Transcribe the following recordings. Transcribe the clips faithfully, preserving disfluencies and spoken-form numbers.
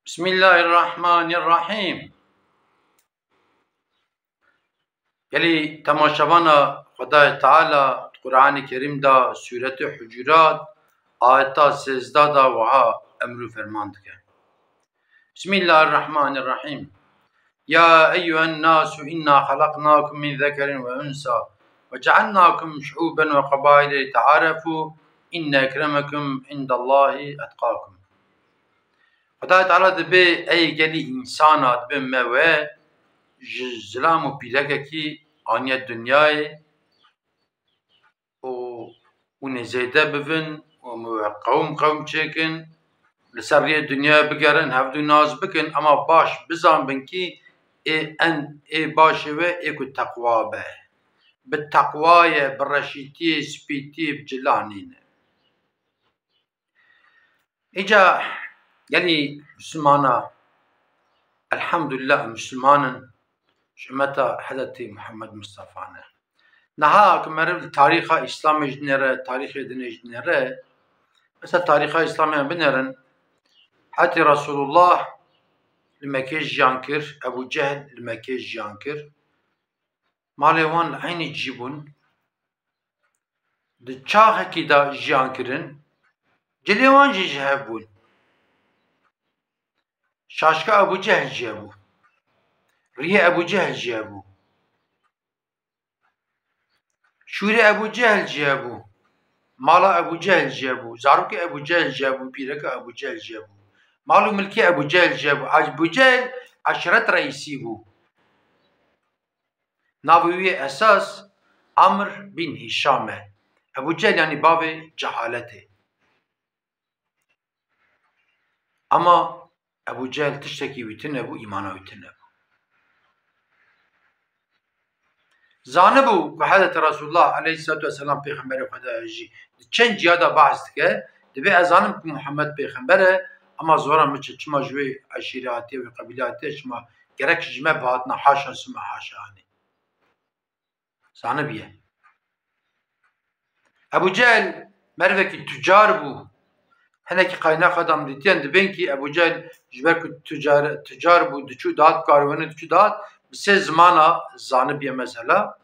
Bismillahirrahmanirrahim. Gelî temaşevana, Xwedayê Teala di Qur'anê Kerîm de Sûretê Hucurat ayeta sêzdeh de wiha emr û ferman dike. Bismillahirrahmanirrahim. Ya eyyuhen nasu inna halaknakum min zekerin ve unsa ve cealnakum şu'uben ve qabaile li tearefu inne ekremekum indallahi etqakum. Xwedayê Teala dibê ey gelî însana, dibê me we ji zilam û pîrekekî aniye dinyayê û hûn ê zêde bivin û em we qewm qewm çêkin, li ser riyê dinyayê bigerin, hevdû nas bikin, ema baş bizanbin kî ê en, ê başê we ê ku teqwa be. Bi teqwa ye, bi reşîtiyê, spîtiyê, bi cila nîne. Îca gelî Misilmana, elhamdulillah, em Misilman in, ji ummeta Hezretî Muhammed Mustafa ne. Niha ku meriv li tarîxa Îslamê jî dinêre, tarîxê dinê jî dinêre, mesela tarîxa Îslamê em binêrin, hetî Resulullah li Mekkê jiyan kir, Ebu Cehl li Mekkê jiyan kir, malê wan li eynî cî bûn, di çaxekî de jiyan kirin, cilê wan jî ji hev bûn. Şaşka Ebu Cehl jî hebû. Riyê Ebu Cehl jî hebû. Şûrê Ebu Cehl jî hebû. Mala Ebu Cehl jî hebû. Zarokê Ebu Cehl jî hebû. Pîreka Ebu Cehl jî hebû. Mal û milkê Ebu Cehl jî hebû. Ebu Cehl eşret reîsî bû. Navê wî yê esas Amr bin Hîşam e. Ebu Cehl yanî bavê cehaletê. Ama Ebu Cehl tiştekî wî tune bû, îmana wî tune bû. Zanibû ku Hezretî Resulullah aleyhisselatu vesselam pêxemberê Xweda ye jî, di çend ciya de behs dike, dibê ez zanim ku Muhammed pêxember e, ama zora min çi, çima ji wê eşîrê hatiye, wê qebîlê hatiye, çima gerek ji me bihatina, haşa sümme haşa, hanî. Zanibiye. Ebu Cehl merivekî tucar bû. Hinekî qaynaxa de em dîtiyen dibên kî Ebu Cehl ji ber ku tucar, tucar bû, diçû dihat karwanê, diçû dihat, bi sê zimana zanibiye mesela.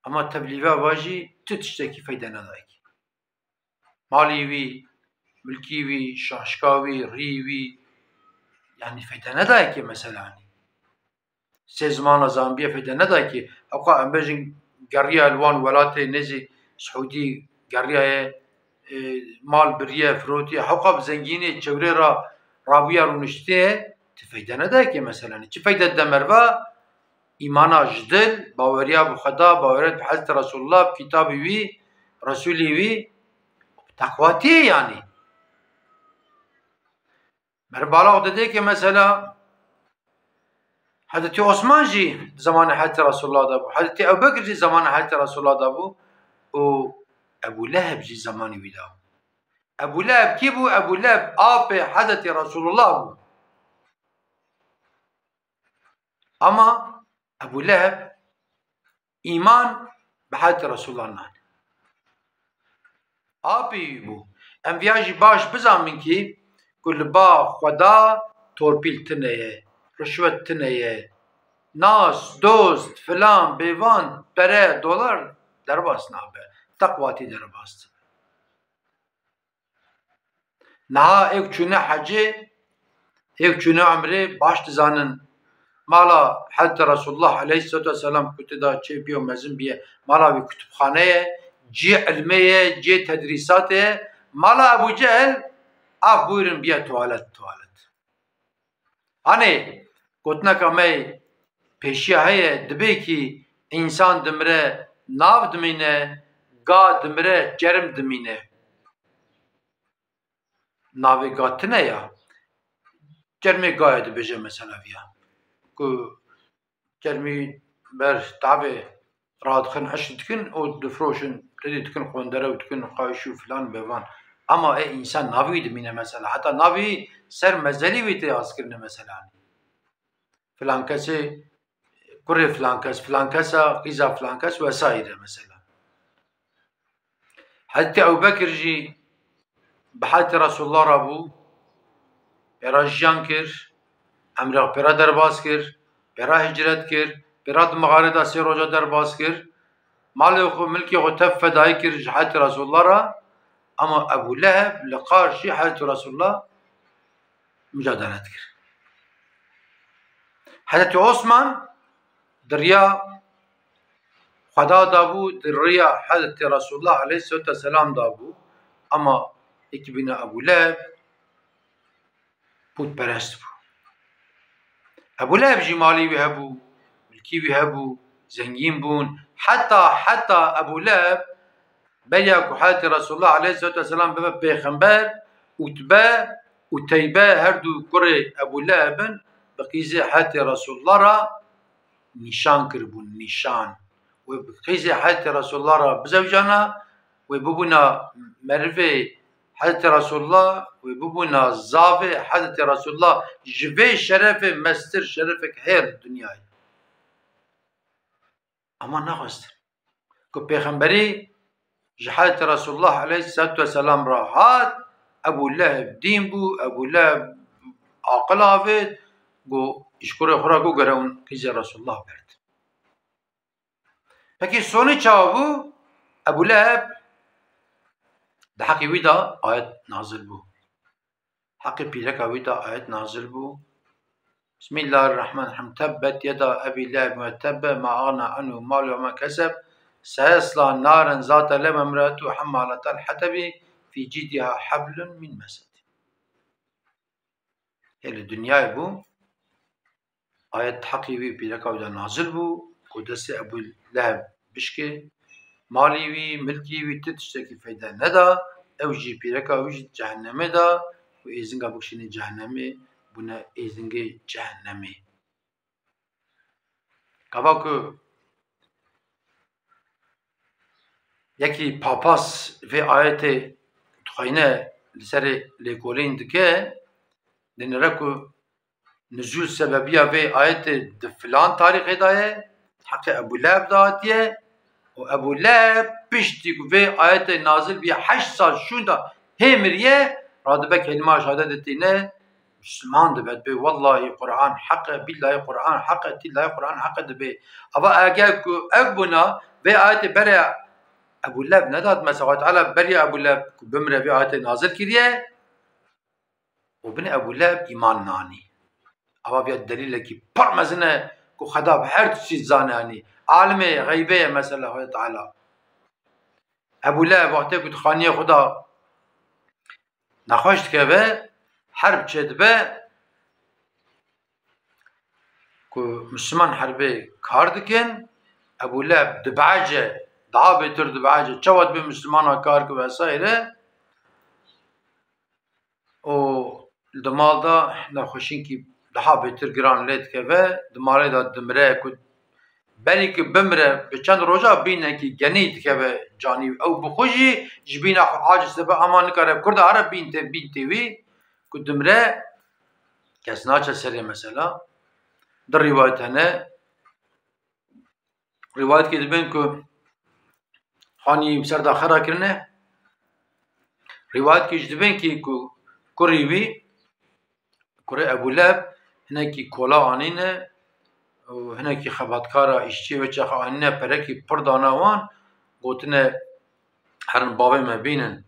Ama tevlîve va jî tu tiştekî feyde nedayekî. Malî wî, milkî wî, şaşka wî, rî wî, yanî feyde nedayekê mesela, hanî. Sê zimana zanbiye feyde nedayekê. Hewqa em bêjin geriya li wan welatê nêzî Siûdî geriyaye, e, mal biriye, firotiye, hewqa bi zengînê çewrê re rabûye rûniştiye, ti feyde nedayekê mesela, hanî. Çi feyde dide meriva? Îmana ji dil, baweriya bi Xweda, baweriya bi Hezretî Resulullah, bi kitabê wî, Resulê wî, teqwatiyê yanî. Meriv bala xwe didê ke mesela Hezretî Osman jî di zemanê Hezretî Resulullah de bû. Hezretî Ebubekir jî zemanê Hezretî Resulullah de bû û Ebû Leheb jî zemanê wî de bû. Ebû Leheb kî bû? Ebû Leheb apê Hezretî Resulullah bû. Ama Ebû Leheb îman bi Hezretî Resulullah nane. Apê wî bû. Em viya jî baş bizanbin kî ku li ba Xweda torpîl tune ye, rişwet tune ye. Nas, dost, filan, bêvan, pere, dolar derbas nabe. Teqwatî derbas dibe. Niha êk çûne hecê, êk çûne umrê baş dizanin. Mala Hezretî Resulullah aleyhisselatu vesselam ku tê de çê biyo mezin biye, mala wî kutubxane ye, cihê ilmê ye, cihê tedrîsatê ye. Mala Ebû Cehil, af bûyrin, biye tuwalet, tuwalet. Hanê, gotineka me pêşiya heye, dibê kî însan dimire, nav dimîne, ga dimire, çerm dimîne. Navê ga tine ya. Çermê gayê dibêje mesela viya. Ku çermî ber tavê radixin, eşk dikin û difroşin, tedî dikin qondere û dikin qayîş û filan bevan. Ama ê însan navî wî dimîne mesela. Heta navî ser mezelî wî tê askirine mesela. Filan kesê kurê filan kes, filan kesa qîza filan kes vesaire mesela. Hezretî Ebubekir jî bi Hezretî Resulullah re bû. pêra jiyan kir, emrê xwe pêra derbas kir, pêra hicret kir, pêra di mixarê de sê roja derbas kir, malê xwe, milkê xwe tev fedayî kir ji Hezretî Resulullah re, ama Ebû Leheb li qarşî Hezretî Resulullah mucadele dikir. Hezretî Osman di riya Xweda de bû, di riya Hezretî Resulullah aleyhisselatu vesselam de bû, ama yekî bîna Ebû Leheb pûtperest bû. Ebû Leheb jî malî wî hebû, milkî wî hebû, zengîn bûn. Heta, heta Ebû Leheb beriya ku Hezretî Resulullah aleyhisselatu vesselam bibe pêxember, Utbe û Teybe her du kurê Ebû Leheb in, bi qîzê Hezretî Resulullah re nîşan kiribûn, nîşan. Wê bi qîzê Hezretî Resulullah re bizewicana, wê bibûna merivê Hezretî Resulullah, wê bibûna zavê Hezretî Resulullah, ji vê şerefê mestir şerefek heye li dinyayê. Ama nexwestin. Ku pêxemberî ji Hezretî Resulullah aleyhisselatu vesselam re hat, Ebû Leheb dîn bû, Ebû Leheb aqil avêt, got, ji kurê xwe re got, gere hûn qîzê Resulullah berdin. Pekî sonî çawa bû? Ebû Leheb, di heqê wî de ayet nazil bû. Heqê pîreka wî de ayet nazil bû. Bismillahirrahmanirrahim. Tebbet yeda Ebî Leheb ve tebbe, ma agna anhu maluhu ve ma keseb, seyesla naren zate leheb ve imraetuhu hemmaletel hatebi, fî cîdiha heblun min mesed. Hê li dinyayê bû, ayet heqî wî pîreka wî de nazil bû, ku destê Ebû Leheb bişkê, malî wî, milkî wî, ti tiştekî feyde neda, ew jî pîreka wî jî cehennemê de, ku êzinga bikişînê cehennemê, bûne êzingê cehennemê. Gava ku yekî papas vê ayetê dixweyne, li serê lêkolîn dike, dinêre ku nuzûl sebebiya vê ayetê di filan tarîxê de ye, heqê Ebû Leheb de hatiye û Ebû Leheb piştî ku vê ayetê nazil bîye heşt sal şûnda hê miriye, radibe kelîma şehadetê tîne, Misliman dibe, dibê wellahî Quran heq e, billahî Quran heq e, tillahî Quran heq e dibê. Ava eger ku ev bûna, vê ayetê bere Ebû Leheb nedat, mesela Xwedê Teala beriya Ebû Leheb ku bimire vê ayetê nazil kiriye û binê Ebû Leheb îman nanî. Ava viya delîlekî pir mezin e ku Xweda bi her tiştî dizane, yanî alimê xeybê ye mesela Xwedê Teala. Ebû Leheb wextê ku di xaniyê xwe de nexweş dikeve, herb çêdibe, ku Misliman herbê kar dikin, Ebû Leheb dibehece, daha bêtir dibehece, çawa dibê Mislimana kar ki vesaire, û di mal de nexweşinkî daha bêtir giran lê dikeve, di malê de dimire, ku berî ku bimire bi çend roja bînekî genî dikeve canî wî. Ew bi xwe jî ji bîna xwe aciz dibe, ama nikare kurda here bîn tê, bîn tê wî, ku dimire kes naçe serê mesela. Di rîwayet hene, rîwayetkî dibên ku hanî bi ser de xera kirine. Rîwayetkî jî dibên kî ku kurî wî, kurê Ebû Leheb, hinekî kola anîne û hinekî xebatkara îşçiyê wê çaxê anîne, perekî pir dane wan, gotine, herin bavê me bînin.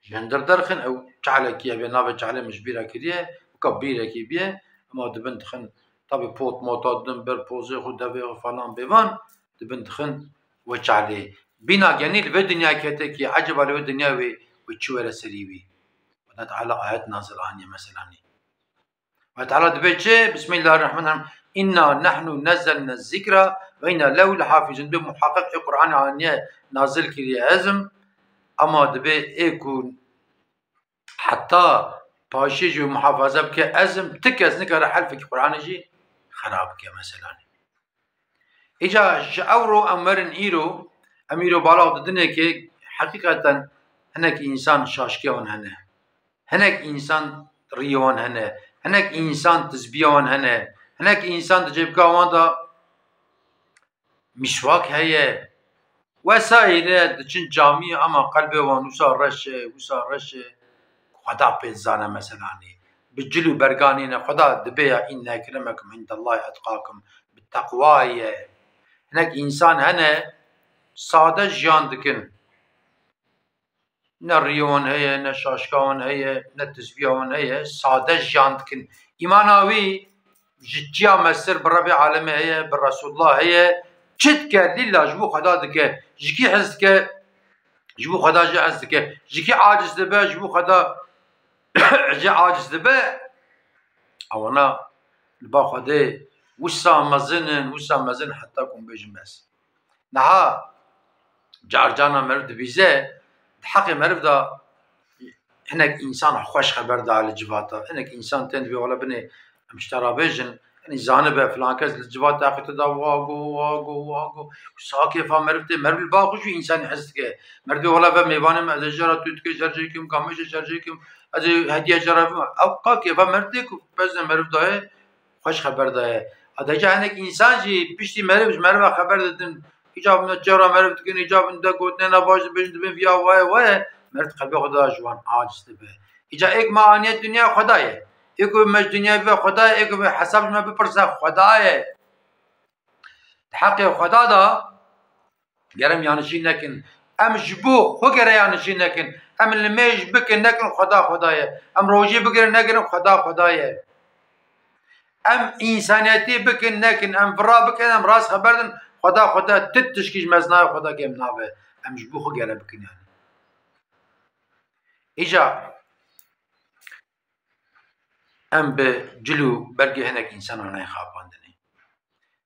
Ji hundir derxin, ew çalekî ye, vê navê çalê min ji bîra kiriye, weka bîrekî bîye, ema dibin dixin, tabî pot mota didin ber pozê xwe, devê xwe falan bêvan, dibin dixin wê çalê. Bîna genî li vê dinyayê kete kî, eceba li vê dinyayê wê, wê çi were serî wî? Xweda Teala ayet nazil aniye meselanî. Xweda Teala dibê çi? Bismillahirrahmanirrahim. Inna nehnu nezzelne zikra ve inna lehu lehafizun. Dibê muhaqqeq ê Qur'anê aniye nazil kiriye ez im. Ama dibê ê ku heta paşê jî muhafaza bike ez im, ti kes nikare herfekî Qur'anê jî xera bike meselanî. Îca ji ewro em werin îro, em îro balav didinê ke heqîqeten hinek însan şaşkiya wan hene. Hinek însan riyê wan hene. Hinek însan tizbiya wan hene. Hinek însan di cêbika wan de mîswak heye. Wesaîre diçin camiyê ama qelbê wan wisa reş e, wisa reş e. Xweda pê dizane meselanê. bi cil û bergan nîne. Xweda dibê ya, inne ekremekum indallahi etqakum, bi teqwa ye. Hinek însan hene sade jiyan dikin. Ne riyê wan heye, ne şaşka wan heye, ne tizbiya wan heye, sade jiyan dikin. Îmana wî ji çiya mesir bi Rebê alemê heye, bi Resulullah heye. Çi dike? Lîla ji bo Xweda dike. Ji kî hez dike? Ji bo Xweda jî hez dike. Ji kî aciz dibe? Ji bo Xweda jî aciz dibe. Ewana li ba Xwedê wisa mezin in, wisa mezin in, heta ku hûn bêjin bes. Niha carcana meriv dibîze, di heqê meriv de hinek însan xweş xeber da li civata. Hinek însan tên dibê wele binê em ji te re bêjin, hinî zanibe filan kes li civata heqîqetê de wa go, wa go, wa go. Wisa kêfa meriv tê, meriv li ba xwe jî însanî hez dike. Meriv dibê wele ve mêvanê min, ez ê jara tu dike şerjê kim, kamêşê şerjê kim, ez ê hediye jara bim. Ew ka kêfa meriv tê ku bezne meriv dayê, xweş xeber daye. Heta îca hinek însan jî piştî meriv ji meriva xeber didin. Îca bi çewra meriv dikin, îca bi de gotinê ne baş dibêjin, dibên viya waye waye. Meriv qelbê xwe da ji wan aciz dibe. Îca êk me aniye dinya Xweda ye. Êk me ji dinya bibe Xweda ye, êk me hesab ji me bipirse Xweda ye. Di heqê Xweda da Gere em yanişî nekin. Em ji bo xwe gere yanişî nekin. Em limêj bikin, nekin Xweda Xweda ye. Em rojî bigirin, negirin Xweda Xweda ye. Em însaniyetî bikin, nekin. Em vira bikin, em rast xeber din. Xweda Xweda, ti tişkî ji me zinaye Xweda kêm nabe. Em ji bo xwe gere bikin yani. Îca em bi cil û bergê hinek însanan nayên xapandinê.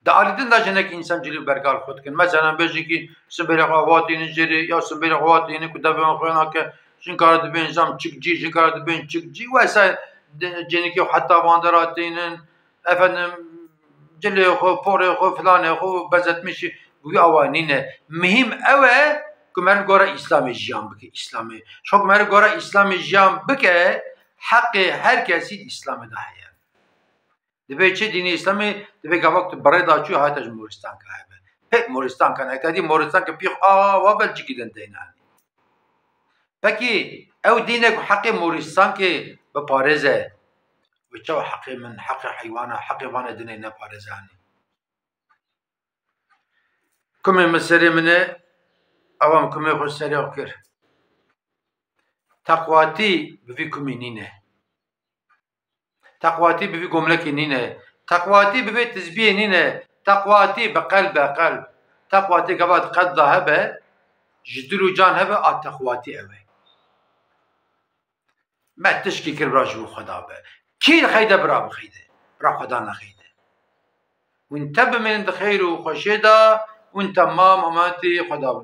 Di alî din de jinek însan cilî bergal xwe dikin. Mesela bêjin ki simbêlê xwe ava tînin jêrê ya simbêlê xwe ava tînin ku devê wan xwe nake. Jinkara dibên zam çik cî, jinkara dibên çik cî. Wesa de-, cênikê xwe heta van de ratînin. Efendim cilê xwe, porê xwe, filanê xwe, bezetmişî. Wî awa nîne. Mihîm ew e ku meriv gora Îslamê jiyan bike. Îslamê. Çok meriv gora Îslamê jiyan bike, heqê her kesî di Îslamê de heye. Dibê çi dînê Îslamê, dibê gava ku tu bi rê de çû, hata ji moristanka hebe. Pêk moristanka ne. Te dî moristanka pîx a wa vel cikî din deyne. Pekî ew dînek ku heqê moristankê biparêze, wê çawa heqê min, heqê heywana, heqê vane dinê neparêze hanî? Kumê min serê min e, ewa min kumê xwe serê xwe kir. Teqwatî bi vî kumî nîne. Teqwatî bi vî gomlekê nîne. Teqwatî bi vê tizbiyê nîne. Teqwatî bi qelb e, qelb. Teqwatî gava di qelb de hebe, ji dil û can hebe, a teqwatî ew e. Me tişkî kir bira ji bo Xweda be. Kî dixeyde bira bixeyde. Bira Xweda nexeyde. Hûn te bimînin di xeyr û xweşê de, hûn temam emanetî Xweda bin.